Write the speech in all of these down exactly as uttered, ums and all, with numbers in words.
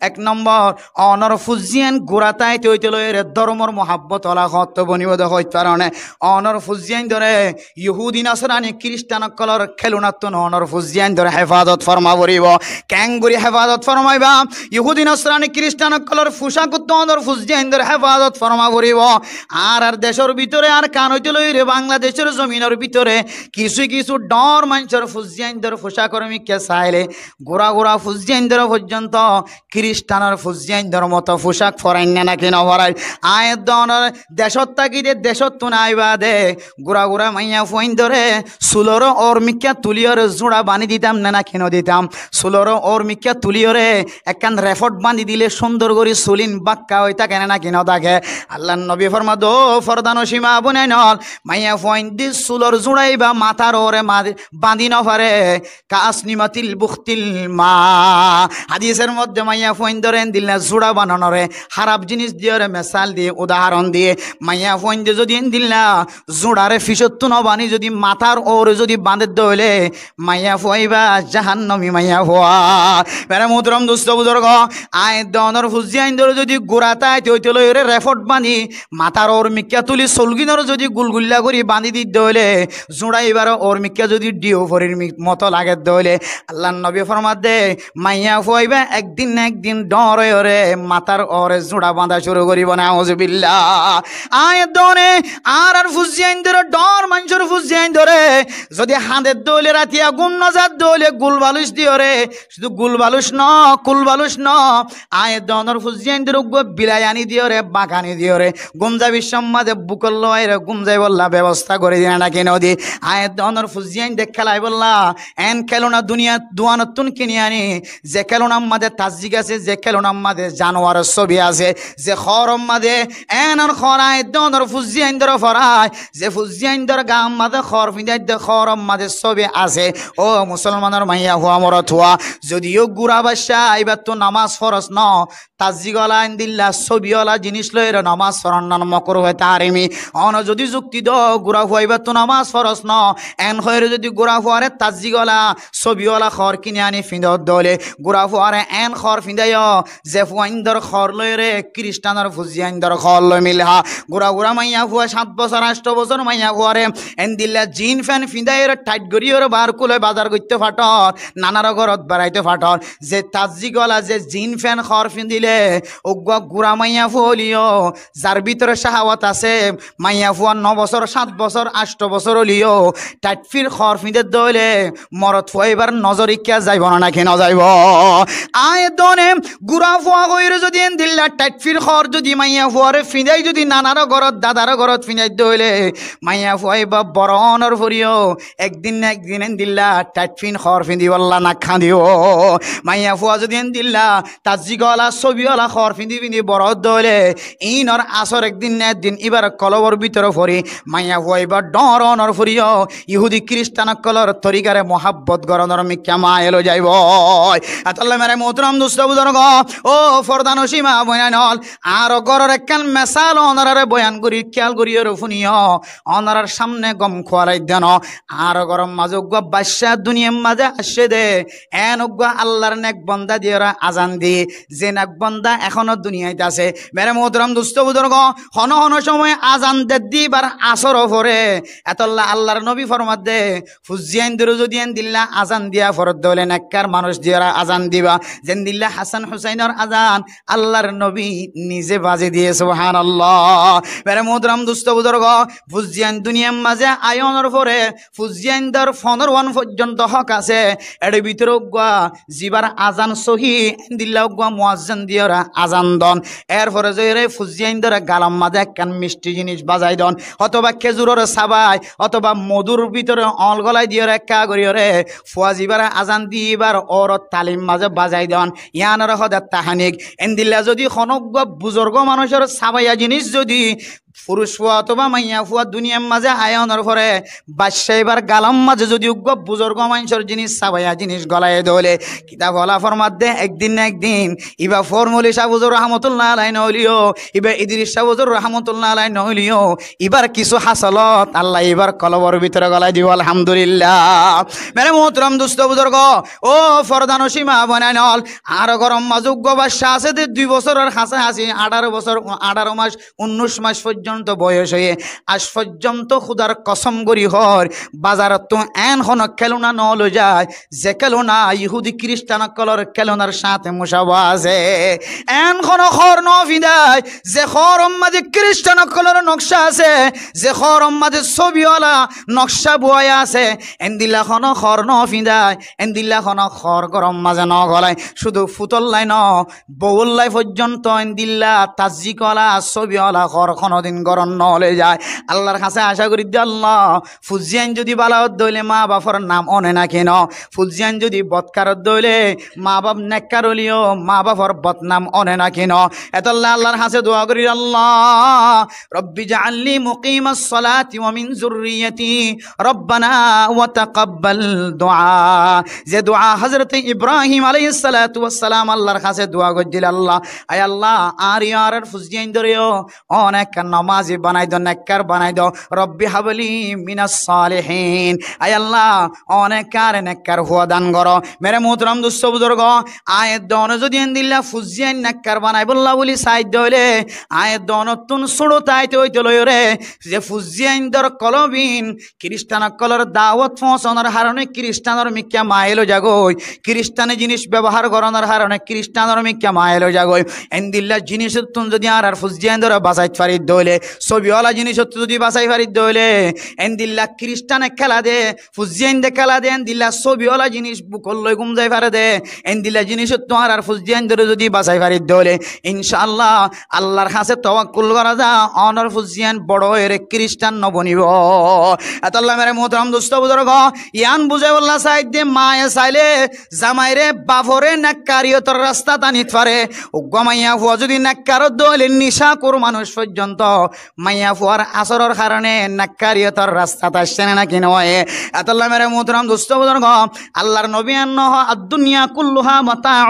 Ek nombor, onor fuzzíain gura táite óite loire dórmor muhábbot ola hoóñtte bonibóu de hoóit faron né. Onor fuzzíaindóre Yohúdi Nosarani Kiristan ókkolór kélunattún onor fuzzíaindóre hefazot forma foribóu. Keéngorí hefazot formaibá? Yohúdi Nosarani Kiristan ókkolór fucákottún onor fuzzíaindóre hefazot forma foribóu. Añárar decór bútore, Arkan óite loire Bangladecór zominor bútore kissú kissú dhoóñr maincór fuzzíaindór fucákor mikká sailé gura gura fuzzíaindóre foijjonto Kiristanor fuzzíaindór moto fucák forain né náki noforain? Aññí edde onor decót táki de, decóttun aái baade gura gura maiyafuaindóre sulor ór mikká tuliyóre zúñça bañdí ditam né náki noditam? Sulor ór mikká tuliyóre ekkán refót bañdí dile cúndor gorí sulín bákka ói táke né náki notáke? Allar nobi formadde, ó fordanocin maa boináinol, maiyafuainde sulor zúñça íba matár óre ma-, bañdí nofare. Ka asnimatil buhtil maa. Hádisor modde maiyafuaindóre endilla zúñça bananore háraf jinis diyóre mesal diye, udaharon diye. Maiyafuainde zodi endilla zúñçare ficottú nobañdí zodi matár óre zodi bañdedde óile, maiyafua íba jahannomi maiyafua. Mere muhtaram dustó buzurgó, aññí edde onor fuzzíaindóre zodi gura táite óite loire refót bañdí matár ór mikká tuli sulgínore zodi gulgulla gorí bañdí didde óile, zúñça íbar ór mikká zodi dhiyo forir mi-, moto lagedde óile, Allar nobi formadde, maiyafua íba ek din ná ek din dhoóñr óiyore matár óre zúñça bañdá cúru goribóu. Nauzubillah. Aññí edde one añárar fuzzíaindóre, dhoóñr maincór fuzzíaindóre zodi hañdedde óile, ratiya gúm nozadde óile, gul balúic diyóre, cúdu gul balúic no, kul balúic no, aññí edde onor fuzzíaindóre uggúa bilai aní diyóre, bak aní diyóre, gúm zaibár cómot mazé bukót loiyóre gúm zaibólla bebosta gorí di né náki nodi? Aññí edde onor fuzzíainde kélaibolla eén kéluna duniyat duanottún kini aní, ze kélunar mazé tazzík asé, ze kélunar mazé januaror sóbi asé, ze hoóror mazé eénor hoór aññí edde onor fuzzíaindóre forai, ze fuzzíaindór gaar mazé hoór fiñdai de hoóror mazé sóbi asé. Ó musolmanor maiyafua morotfua, zodi yó gura baiccá íbattú nomás foros no, tazzík ola endilla sóbi ola jinis loiyóre nomás foron mokruhe tahrimi. One zodi zukti do gurafua íbattú nomás foros no, eén hoiyóre zodi gurafuare tazzík ola sóbi ola hoór kini aní fiñdodde óile, gurafuare eén hoór fiñdaiyó ze fuaindór hoór loiyóre Kiristanor fuzzíaindór hoór loi mil há. Gura gura maiyafua, sát bosór, ancto bosór maiyafuare endilla jin fen fiñdaiyóre, thait goríyore, baár kúle bazar goittóu fathor, nanár górot beraittóu fathor, ze tazzík ola ze jin fen hoór fiñdile uggúa gura maiyafua óileyo, zar bútore cáhawat asé, maiyafua no bosór, sát bosór, ancto bosór óileyo, thait fir hoór fiñdedde óile morotfua íbar nozor ikká zaibóu né náki nozaibóu? Aññí edde one gurafua hoiyóre zodi endilla thait fir hoór zodi maiyafuare fiñdai zodi nanár górot, dadár górot fiñdaidde óile, maiyafua íba boro onor foriyó ek din ná ek din endilla thait fir hoór fiñdibólla nak hañdibóu. Maiyafua zodi endilla tazzík ola, sóbi ola hoór fiñdi fiñdi boro ódde óile, iínor asór ek din ná ek din íbar kolbor bútore fori, maiyafua íba dhoóñr onor foriyó Yohúdi Kiristan ókkolór torikare muhábbot gorónor mikká mail ói zaibóu. Etolla mere muhtaram dustó buzurgó, ó fordanocin maa boináinol, añár góror ekkán mesal onoráre boyan gorí, kéyal goríyore fúniyó, onorár cámne gom kuwalai deno. Añár góror mazé uggúa baiccá duniyar mazé aiccé dé, eén uggúa Allar nek bonda diyóre azan di, ze nek bonda ehóno duniyait asé. Mere muhtaram dustó buzurgó, honó honó cómoi azan dedde íbar asór fore. Etolla Allar nobi formadde, fuzzíaindóre zodi endilla azan diya foredde óile nekkar manúic diyóre azan diba, zendilla Hasan Husainor azan Allar nobi nize bazi diye. Subhánallah. Mere muhtaram dustó buzurgó, fuzzíain duniyar mazé aiyónor fore fuzzíaindór fonóruwan foijjonto hók asé. Ére bútore uggúa zibár azan sóhi, endilla uggúa muazzin diyóre azan don. Erfore zoiyóre fuzzíaindóre galor mazé ekkán misti jinis bazai don, otóba kézuror sabai, otóba modúr bútore oñl gólai diyóre ekká goríyore fua zibár azan di íbar ór talir mazé bazai don. Yíanore hoó de tahánik. Endilla zodi honó uggúa buzurgó manúicor sabaiya jinis zodi furuc fua otóba maiya fua duniyar mazé aiyónor fore baiccá íbar galor mazé zodi uggúa buzurgó manúicor jinis, sabaiya jinis gólai dóile, kitab ola formadde ek din ná ek din íba for Moli Cáh Uzur rahmatullah alai noóiliyo, iba Idris Cáh Uzur rahmatullah alai noóiliyo, ibar kissú hásolot Allah ibar kolbor bútore golai dibo, alhamdulillah. Mere muhtaram dustó buzurgó, ó fordanocin maa boinain ól, añár góror mazé uggúa baccá asé dé dui bosóror hañsé hañsi, añçáro bosór, añçáro mac, unnúic mac foijjonto boiyos óiye, aij foijjonto Húdar kosom gorí hoóir, bazarottú eén honó kélona no loi zai, ze kélona Yahudi Kiristan ókkolor kélonár cáñte mucába asé. Eén honó hoor no findái, ze hooror mazé Kiristan ókkolor nokcá asé, ze hooror mazé sóbi ola nokcá buwá asé, endilla honó hoor no findái, endilla honó hoor góror mazé no golái, cúdu futollái no, boullái foijjonto endilla tazzik ola, sóbi ola hoor honódin górot no loi zai. Allar hañsé acá gorí dé Allah, fuain zodi bála ódde óile maa bafor nam one náki no? Fuain zodi bodkar ódde óile, maa baf nekkar óileyo maa bafor bodnam one náki no? Etolla Allar hañsé dua gorí, Allah, رب اجعلني مقيم الصلاة ومن ذريتي ربنا وتقبل دعاء. Ze dua Hozrot Ibrahim alaihissalatu wassalam Allar hañsé dua goijjíl, Allah, ai Allah, añáre yó añárar fuain dóre yó one ekká nomazi banai do, nekkar banai do. رب هب لي من الصالحين. Ai Allah, one ekká añáre nekkar fua dan goró. Mere muhtaram dustó buzurgó, aññí edde one zodi endilla fuain nekkar banaibólla buli saidde óile, aññí edde onottún sóço táite óite loiyóre, ze fuain dór kolbin Kiristan ókkolor dawot foóñsanor haroné Kiristanor mikká mail ói zagói, Kiristani jinis bebohár gorónor haroné Kiristanor mikká mail ói zagói. Endilla jinisottún zodi añárar fuain dóre basait faridde óile, sóbi ola jinisottú zodi basai faridde óile, endilla Kiristane kéla de, fuain de kéla de, endilla sóbi ola jinis bukot loi gúm zai fare de, endilla jinisottú añárar fuain dóre zodi basai faridde óile, incá Allah, Allar hañsé tawakkul gorá za, onor fuain boro óiyore Kiristan no bonibo. Etolla mere muhtaram dustó buzurgó, yián buzáibolla saidde, maye sailé zamaire bafore nekkariyotor rasta tanit fare. Uggúa maiyafua zodi nekkar ódde óile nicá kur manúic foijjonto maiyafuar asóror haroné nekkariyotor rastat aiccé né náki noó? Etolla mere muhtaram dustó buzurgó, Allar nobi yián nohó, الدنيا كلها متاع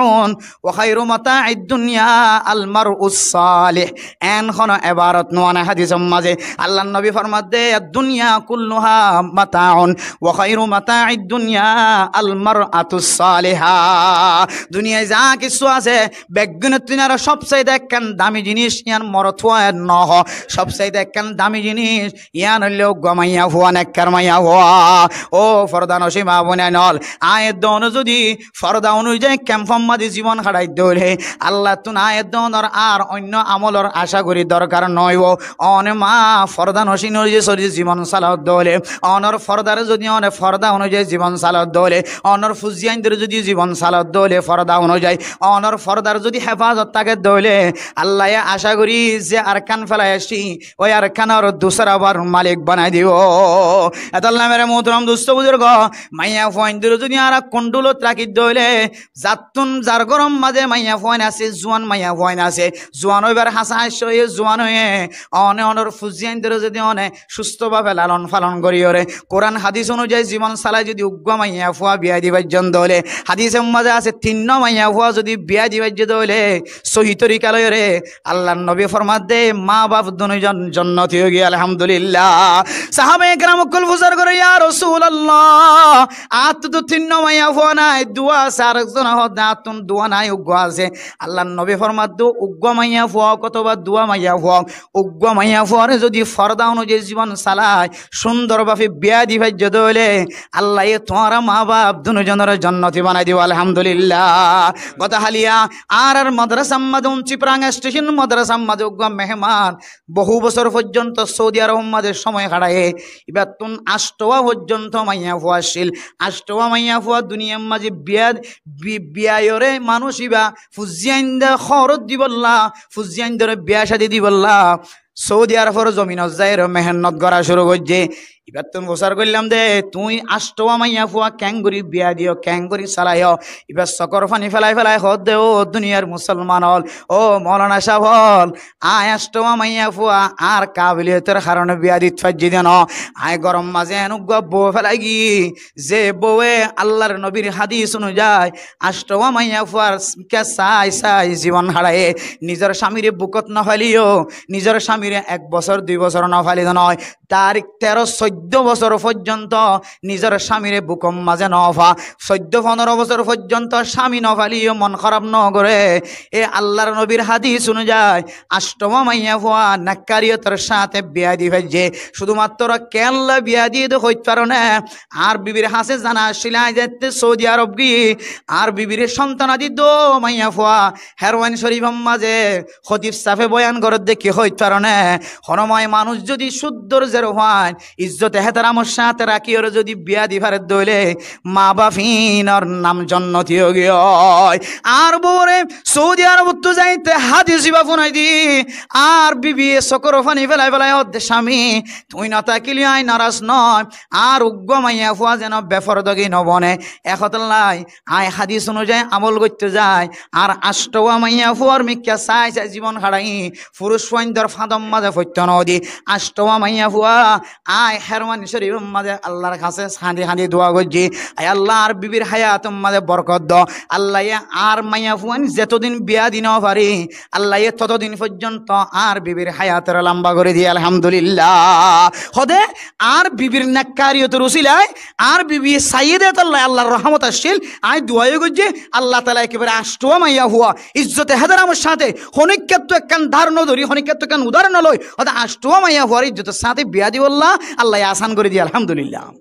وخير متاع الدنيا المرء الصالح. Eén honó ebarot no ane hádisor mazé. Allar nobi formadde, الدنيا كلها متاع وخير متاع الدنيا المرأة الصالحة. Duniyait za kissú asé, beggúnottún aró cóbsaite ekkán dami jinis yián morotfua nohó. Cóbsaite ekkán dami jinis yián óilde uggúa maiyafua, nekkar maiyafua. Ó fordanocin maa boinain ól, aññí edde one zodi forda onuzai kemfor mazé zibon háçaidde óile, Allattún aññí edde onor ar oinno amolor acá gorí dorkar noóibo. One maa fordanocin onuzai zodi zibon salodde óile, onor fordare zodi one forda onuzai zibon salodde óile, onor fuain dóre zodi zibon salodde óile forda onuzai, onor fordar zodi hefazot tákedde óile, Allaye acá gorí ze Arkan félai aiccí, ói Arkanor dusara bar malik banai dibo. Etolla mere muhtaram dustó buzurgó, maiyafuain dóre zodi añára kontólot rakidde óile, zattún zar góror mazé maiyafuain asé, zuan maiyafuain asé, zuan óibar hañsé aiccé, zuan óiye, one onor fuain dóre zodi one cústo bafe lalon falon goríyore, Kuran hádis onuzai zibon salai zodi uggúa maiyafua biyá di faijjé dé óile, hádisor mazé asé, tinnúa maiyafua zodi biyá di faijjé dé óile, sóhi torika loiyóre, Allar nobi formadde, maa baf dunuzon jonnoti óigiyoi, alhamdulillah. Sahabaye keram ókkol fusár goré, ya Rosulallah, añáttu to tinnúa maiyafua nái, duwá asé, arekzone hoódde añáttun duwá nái, uggúa asé. Allar nobi formadde, uggúa maiyafua ók otóba duwá maiyafua ók, uggúa maiyafuare zodi forda onuzai zibon salai, cúndor bafe biyá di faijjé dé óile, Allaye tuáñra maa baf dunuzonoré jonnoti banai dibo, alhamdulillah. Gotá háliya añárar madrasar mazé, Unchiprang estecon madrasar mazé uggúa meheman, bohú bosór foijjonto Soudi Arobor mazé cómoi háçaiye, ibattún ancthowa foijjonto maiyafua accíl, ancthowa maiyafua duniyar mazé biyá, bi-, biyaiyore manúic iba, fuain dóre hoórot dibolla, fuain dóre biyá cádi dibolla, Soudi Arobor zominot zaiyóre mehennot gora cúru goijjé. Ibáttun fusár goillám de, tuñí acthwá maiyafua keéngorí biya diyó, keéngorí salaiyó? Ibá sokór faní félai félai hoódde, ó duniyar musolman ól, ó moulana sáb ól, aññí acthwá maiyafua añár kabiliyotor haróne biya dit faijjí de noó. Aññí góror mazé eén uggúa bou félai giyí, ze bouwe Allar nobir hádis onuzai acthwá maiyafuar mikká sai sai zibon haçaiye, nizor cámire bukót nofaileyó, nizor cámire ek bosór dui bosór nofailé de noó, tarik teró soiddó bosór foijjonto nizor cámire bukór mazé nofa, soiddó fondoro bosór foijjonto cámi nofaileyó mon háraf nogoré. E Allar nobir hádis onuzai acthwá maiyafua nekkariyotor sáñte biya di faijjé. Cúdumattro keélla biya diyé de hoit faróne? Añár bibir hañsé zana accíl, aññí zeéñtte Soudi Arob giyí, añár bibire cóntan di dou maiyafua, Herwain Córifor mazé hótib sáfe boyan gorédde ki hoit faróne? Honó maiya manúic zodi cúddor zerofán izzote hétaramor sáñte rakíyore zodi biya di faredde óile, maa baf iínor nam jonnoti ói giyói. Añár bouwore Soudi Arobottú zaiyótte hádis ibá fúnai di, añár bibiye sokór faní félai félai hoódde, cámi, tuñí notákile aññí naras noói, añár uggúa maiyafua zeén befordogi nobone. E hotálla aññí hádis onuzai amol goittóu zai, añár acthwá maiyafuar mikká sai sai zibon haçaiyí, furuc fuaindor fáñdor mazé foittó nodi, acthwá maiyafua, aññí Herwain Córifor mazé Allar hañsé hañdi hañdi dua goijjí, ai Allah, añár bibir hayator mazé borkot do, Allaye añár maiyafuain zetodin biya di nofarí, Allaye totodin foijjonto añár bibir hayatoré lamba gorí diyé, alhamdulillah. Hoódde, añár bibir nekkariyotor usílai, añár bibiye saiyé de tolla Allar rohómot accíl, aññí dua yó goijjí, Allah taala ekkebare acthwá maiyafua izzote hétaramor sáñte, honíkkattú ekkán dár nodóri, honíkkattú ekkán udár noloi, hoódde acthwá maiyafuar izzotor sáñte biya dibolla Allaye asán gorí diyé, alhamdulillah.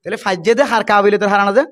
Tóile faijjé de har kabiliyotor haróne de?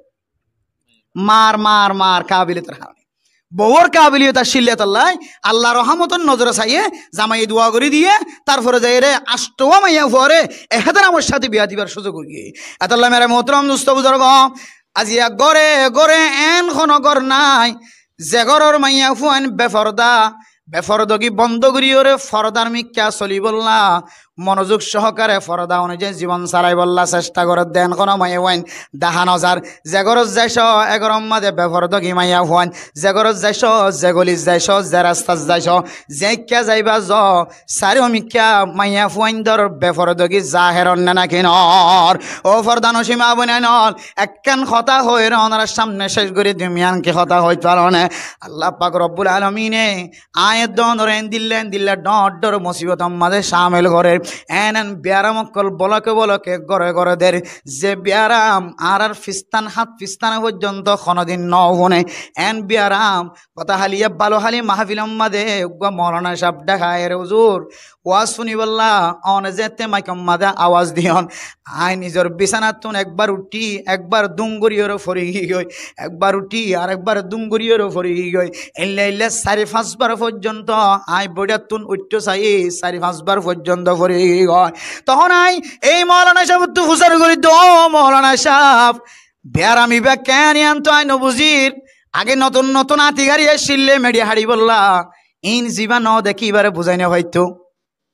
Mar, mar, mar, kabiliyotor haróne. Bouwor kabiliyot accíl de etollá, Allar rohómotor nozore saiyé, zamaiye dua gorí diyé, tarfore zaiyóre acthwá maiyafuare e hétaramor sáñte biya dibar cúzug ói giyé. Etollá mere muhtaram dustó buzurgó, aziya góre góre eén honó gór nái, ze góror maiyafuain beforda, befordogi bondó goríyore fordar mikká solibólla, monozuk sohokare forda onuzai zibon salaibolla sesta gorédde eén honó maiyafuain dahá nozar. Ze górot zaicó, e góror mazé befordogi maiyafuain, ze górot zaicó, ze golit zaicó, ze rastat zaicó, zeéñkka zaiba zo, sairó mikká maiyafuaindor befordogi zaher ór né náki noór? Ó fordanocin maa boinain ól, ekkán hotá hoiyóre onorar cámne céc gorí diyum, yían ki hotá hoit faróne? Allah pak robbul alamine aññí edde onoré endilla endilla dhoóñr dhoóñr musibotor mazé cámil gorér. Eén eén biyaram ókkol boloke boloke góre góre der. Ze biyaram añárar fistan hát fistan foijjonto honódin nofúne. Eén biyaram hotá háliya bála háli mahfilor mazé uggúa moulana sáb dháka aiyére, huzur, waz fúnibolla one zeéñtte maikor mazé awaz diyón, aññí nizor bisánattún ekbar uthí, ekbar dúm goríyore fori giyói, ekbar uthí, ar ekbar dúm goríyore fori giyói. Eilla eilla sair fañsbar foijjonto aññí boiçáttún uiththó saiyí, sair fañsbar foijjonto fori giyói. Tohón aññí ei moulana sábottú fusár gorí dé, ó moulana sáb, biyaram ibá keén, yíanto aññí nobuzír. Age notun notun áñti gari accíl dé meçi haçibolla, iín zibá nodekí ibáre buzái nofaittóu.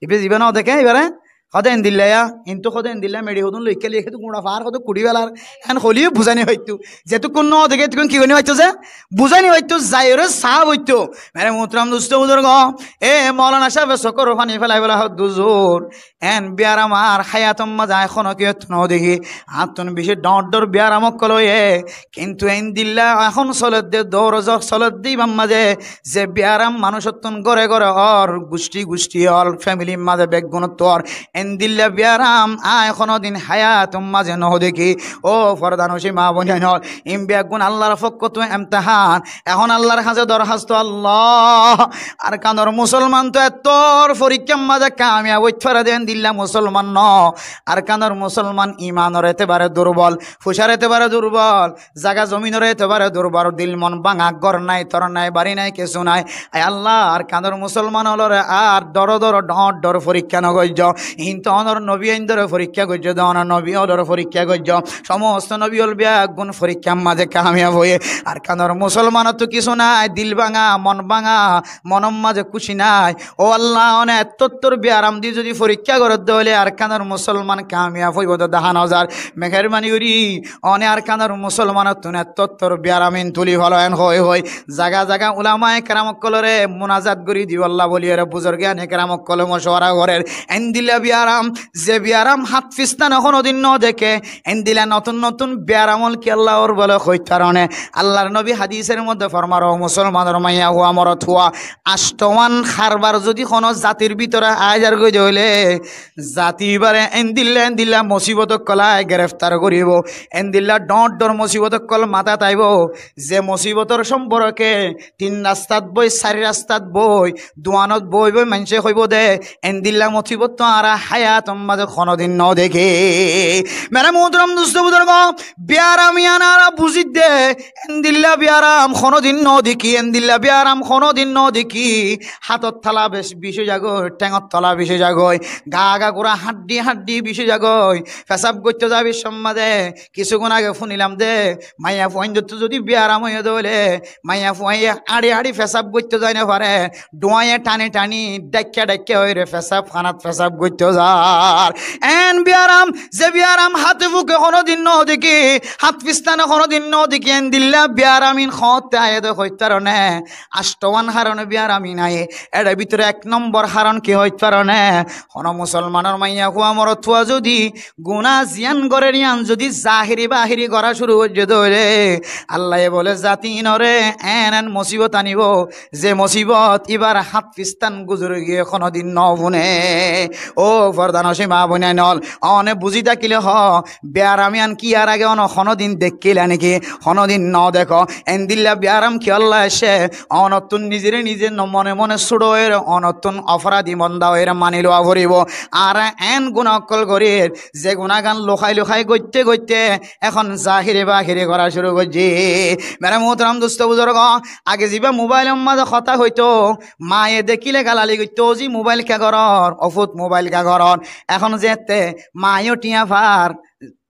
Ibá zibá nodeké ibáre, hoóde endilla yá, intu hoóde endilla meçi hodún loikká loiyé, hétu guñça faár hoóde kuçí felar, eén hoilé yó buzái nofaittóu. Zetukkún nodeké etukkún ki gorí nofaittóu ze? Buzái nofaittóu, zaiyóre saáf óittou. Mere muhtaram dustó buzurgó, e moulana sábe sokór faní félai félai hoódde, huzur, eén biyaram añár háyator mazé aññí honókiyottú nodekí. Añáttun bicí dhoóñr dhoóñr biyaram ókkol óiye, kintu endilla ehón soledde, dour zok soledde ibár mazé, ze biyaram manúicottún góre góre ór, gucthí gucthí ór, femilir mazé beggúnottú ór, endilla biyaram aññí honódin háyator mazé nodekí. Ó fordanocin maa boinain ól, iín beggún Allar fokkottú emtehán. Ehón Allar hañsé dorhastó, Allah, Arkanor musolman to ettór forikkár mazé kamiyab óit fare dé endilla musolman noó. Arkanor musolman imanor etebare durbol, fuisár etebare durbol, zaga zominor etebare durbol, dil mon báñga, gór nái, tor nái, bari nái, kessú nái. Ai Allah, Arkanor musolman ólore ar dhoóñr dhoóñr, dhoóñr dhoóñr forikká nogoijjó. Kintu onor nobi aindóre forikká goijjó de, onor nobi ólore forikká goijjó. Somosto nobi ól beggún forikkár mazé kamiyab óiye. Arkanor musolmanottú kissú nái, dil báñga, mon báñga, monor mazé kúci nái. Ó Allah, one ettottór biyaram di zodi forikká goródde óile Arkanor musolman kamiyab óibo de dahá nozar. Meherbani gorí one Arkanor musolmanottún ettottór biyaram ín tuli felo en hoi hoi zaga zaga ulamaye keram ókkolore munazat gorí dibolla bóliyore buzurgane keram ókkole mocuwara gorér. Endilla biyaram, ze biyaram hát fistáne honodin no deké, endilla notún notún biyaram ól ki Allah ór bóle hoit faro né? Allar nobi hadisor modde formar, ó musolmanor maiyafua morotfua, actowán harbar zodi hono zatir bútore aái zargói de óile, zati ibáre endilla endilla mosibot ókkol aái gereftar goríbo, endilla dhoóñr dhoóñr mosibot ókkol matát aibó, ze mosibotor somporke tin rastát boi, sair rastát boi, duanot boi boi maincé hoibó de, endilla mosibot to añára hayator mazé honodin no dekí. Mere muhtaram dustó buzurgo, biyaram iyan añára buzí de, endilla biyaram honodin no dekí, endilla biyaram honodin no dekí. Hátot tola bes-, bicí zagói, théngot tola bicí zagói, gaa gaa gura hañddi hañddi bicí zagói. Fesab goitto zabi somma de, kissúgun age fúnilam de, maiyafuaindóttu zodi biyaram óiye de óile, maiyafuaye añçi añçi fesab goitto zai no fare, dhuáñye thani thani, dhaikka dhaikka óire fesab hánat fesab goitto zar. En biyaram, ze biyaram háte fuke honodin no dekí, hát fistáne honodin no dekí, endilla biyaram ín hoóñtte aiyé de hoit faro né? Actowán harone biyaram ín aiyé. Ére bútore ek nombor haron ki hoit faro né? Hono musolmanor maiyafua morotfua zodi guná ziyán gorér yían zodi zahiri bahiri gorá cúru goijjé de óile, Allaye bóle zati ínore en en mosibot anibó, ze mosibot íbar hát fistán guzori giyé honodin no fúne. Ó fordanocin maa boináin ól, one buzí tákile hoó, biyaram yían ki ar age one honodin dekkíla néki? Honodin no dekó. Endilla biyaram kiyólla aiccé? Onottún nizere nize no-, mone mone cúço óire, onottún oforadi bonda óire mani lowa foribó. Añára en guná ókkol gorír, ze gunágan lukai lukai goitté goitté ehón zahiri bahiri gorá cúru goijjí. Mere muhtaram dustó buzurgo, age zibá mobailor mazé hotá hoitó, maye dekíle galali goittó, "Ó zi mobail ke gorór, ó fut mobail ke gorór." Ehón zeéñtte maye ó thiañ far,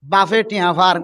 bafe thiañ far,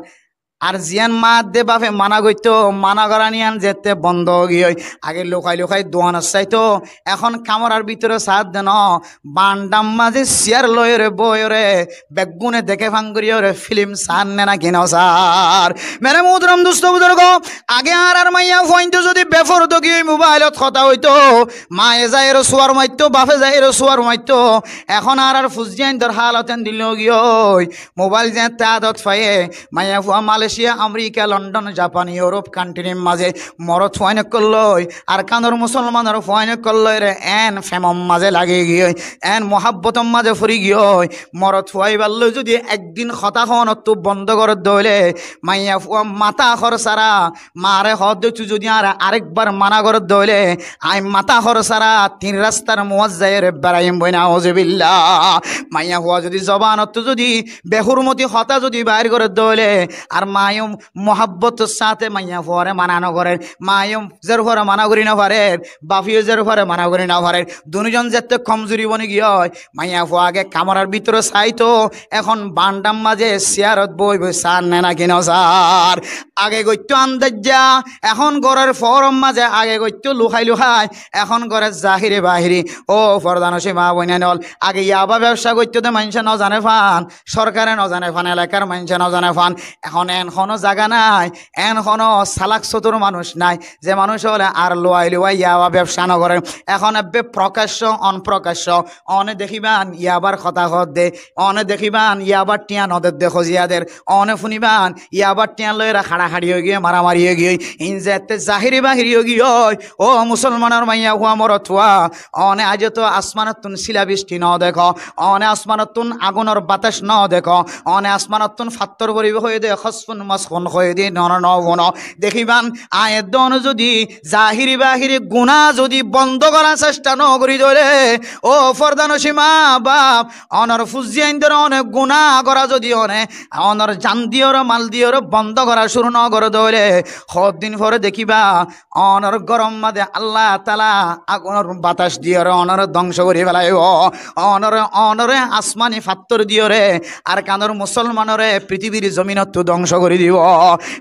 ar ziyán maa de bafe mana goittó, mana gorán yían zeéñtte bondo ói giyói. Age lukai lukai duanot saitó, ehón kamorar bútore saádde no, bandar mazé siyar loiyóre boiyóre beggúne deké fán goríyore filim saár né náki no saár? Mere muhtaram dustó buzurgo, age añárar maiyafuaindó zodi beforda giyói mobailot hotá hoitó, maye zaiyóre suar maittó, bafe zaiyóre suar maittó. Ehón añárar fuzziyaindór hálot endilla ói giyói. Mobail zeéñtte adot faiyé, maiyafua Malaysia, Amerika, London, Japan, Europe kantrir mazé morotfuain ókkol loi, Arkanor musolmanor fuain ókkol loire en femor mazé lagi giyói, en muhábbotor mazé fori giyói. Morotfua íbar loi zodi ek din hotá hoónottú bondo gorédde óile, maiyafua matá hor sára, maare hoódde, "Tui zodi añáre arekbar mana gorédde óile, aññí matá hor sára tin rastar muáñt zaiyóre beraiyum goi, nauzubillah." Maiyafua zodi zobanottú zodi behurmoti hotá zodi bair gorédde óile, ar maye ó muhábbotor sáñte maiyafuare mana no gorér, maye ó zerfuare mana gorí no farér, bafe ó zerfuare mana gorí no farér, dunúzon zeéñtte komzuri boni giyói, maiyafua age kamorar bútore saitó, ehón bandar mazé siyarot boi boi saár né náki no saár? Age goittó andaijja, ehón gorér foór mazé, age goittó lukai lukai, ehón gorér zahiri bahiri. Ó fordanocin maa boináin ól, age yaba bebsa goittó de maincé no zane fán, sorkare no zane fán, elakar maincé no zane fán. Ehón en hono zaga nái, en hono salak sotur manúic nái, ze manúic ókkole ar luwai luwai yaba bebsa no gorér. Ehón ebbe prokaccó, onprokaccó, one dekíban yabar hotá hoódde, one dekíban yabar thiañ no dedde, hoziya der, one fúniban yabar thiañ loiyóre haçahaçi ói giyói, maramari ói giyói. Ín zeéñtte zahiri bahiri ói giyói, ó musolmanor maiyafua morotfua, one aijjó to asmanottún sila bisti no dekó, one asmanottún agunor batas no dekó, one asmanottún fattór foribó hoiyé de, khosfun Nomaz hon hoiyé de nonó, nofúno. Dekíban, aññí edde one zodi zahiri bahiri guná zodi bondó gorár cesta nogorí dóile, ó fordanocin maa baf, onor fuain dóre one guná gorá zodi one, onor jan diyóre, mal diyóre bondó gorá cúru nogoré dóile, hoddin fore dekíba, onor góror mazé Allah taala agunor batac diyóre onore dóngco gorí félaibo. Onore, onore asmani fattór diyóre Arkanor musolmanore fitibir zominottu dóngco gorí dibo.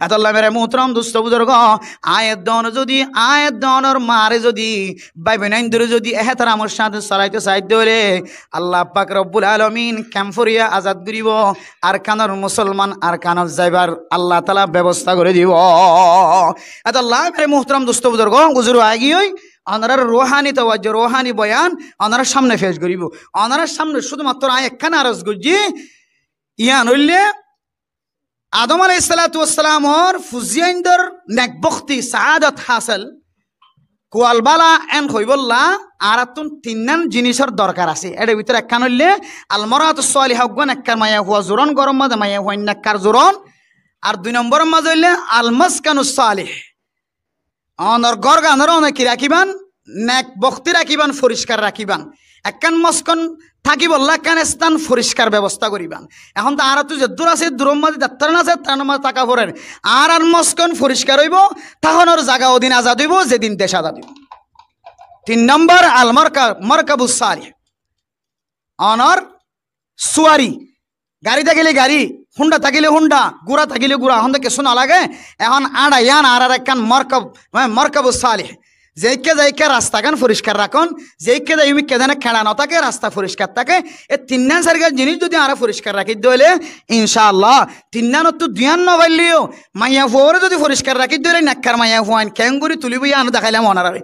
Etolla mere muhtaram dustó buzurgó, aññí edde one zodi, aññí edde onor maare zodi, bái boinaindóre zodi ehteramor sáñte solaito saidde óile, Allah pak robbul alamin kemforiya azad goríbo. Arkanor musolman Arkanot zaibar Allah taala bebosta gorí dibo. Etolla mere muhtaram dustó buzurgó, uzur aigiyói, onorar ruhani tawajjo, ruhani boyan onorar sámne fec goríbo. Onorar sámne cúdumattor aññí ekkán aroz goijjí, yián óilde Adom alaihissalatu wassalamor fuaindór nek bokti, saadot hásil, kual bála en hoibólla añárattún tinnán jinisor dorkar asé. Ér bútore ekkán óilde almar'atus saliha, uggúa nekkar maiyafua zuron, góror mazé maiyafuain nekkar zuron. Ar dui nombóror mazé óilde almaskanus salih, onor górganóre one ki rakíban, nek bokti rakíban, foriskar rakíban. Ekkán moskon tákibolla ekkán están foriskar bebosta goríban. Ehón to añárattú zeddúr asé, duror mazé dettarán asé, ettarán mazé táka forer. Añárar moskon foriskar óibo, tákonor zaga odin azad óibo, zedin dec azad óibo. Tin nombor, al marka-, markabus salih. Onor suari. Gari tákile gari, hunda tákile hunda, gura tákile gura, ehón to kessú nolage. Ehón añára yián añárar ekkán markab, mane markabus salih. Zeikka zeikka rastakán foriskar rakón, zeikka zai umikka zene keñça notáke, rasta foriskar táke. E tinnán sairgán jinis zodi añára foriskar rakídde óile, incaallah, tinnánottu duiyán nofailleyó, maiyafuare zodi foriskar rakídde óile, nekkar maiyafuain keéngorí tulíbo, yián deháilam onoráre.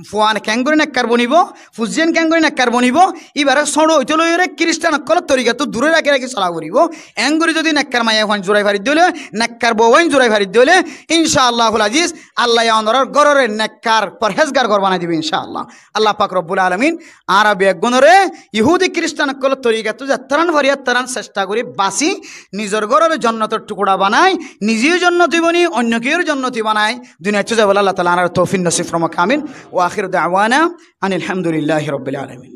Fuain keéngorí nekkar bonibo, fuain keéngorí nekkar bonibo, íbare sóñço óite loiyóre kiristán ókkolor torikattú dure raki raki sola foribo. Eéngorí zodi nekkar maiyafuain zurai faridde óile, nekkar bouain zurai faridde óile, incaallah aziz, Allaye onorar górore nekkar forhézgar gór banai dibo, incaallah. Allah pak robbul alamin añára beggúnore yehudi kiristán ókkolor torikattú zettarán fari ettarán cesta gorí basi, nizor górore jonnotor tukura banai, nize yó jonnoti boni, oinno kiyóre jonnoti banai, duniyaittú zaibolla Allah taala añárare toufik nosib formok, amin. Wa akhiru da'wana anil hamdulillahi rabbil alamin.